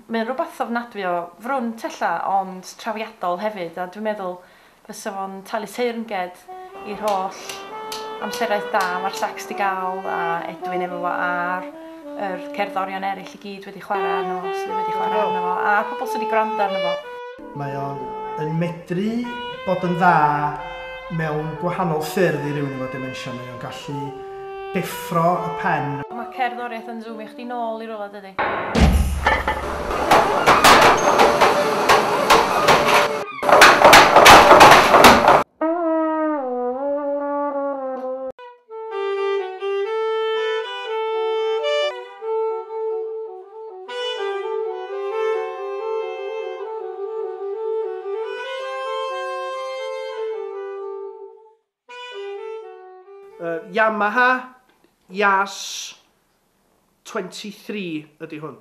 Mae'n rhywbeth ofnadwy o frwnt ella, ond trawiadol hefyd, a dwi'n meddwl fysa fo'n talu teyrnged i'r holl amseroedd da mae'r sax 'di gael, a Edwin efo fo, a'r yr cerddorion eraill i gyd wedi chwarae arno fo, sydd wedi chwarae arno fo, a pobl sydd wedi gwrando arno fo. Mae o'n yn medru bod yn dda mewn gwahanol ffyrdd i rywun efo dementia. Mae o'n gallu deffro y pen. Mae cerddoriaeth yn zoomio chdi nôl i rywle, dydi? Yamaha Yas 23 ydy hwn.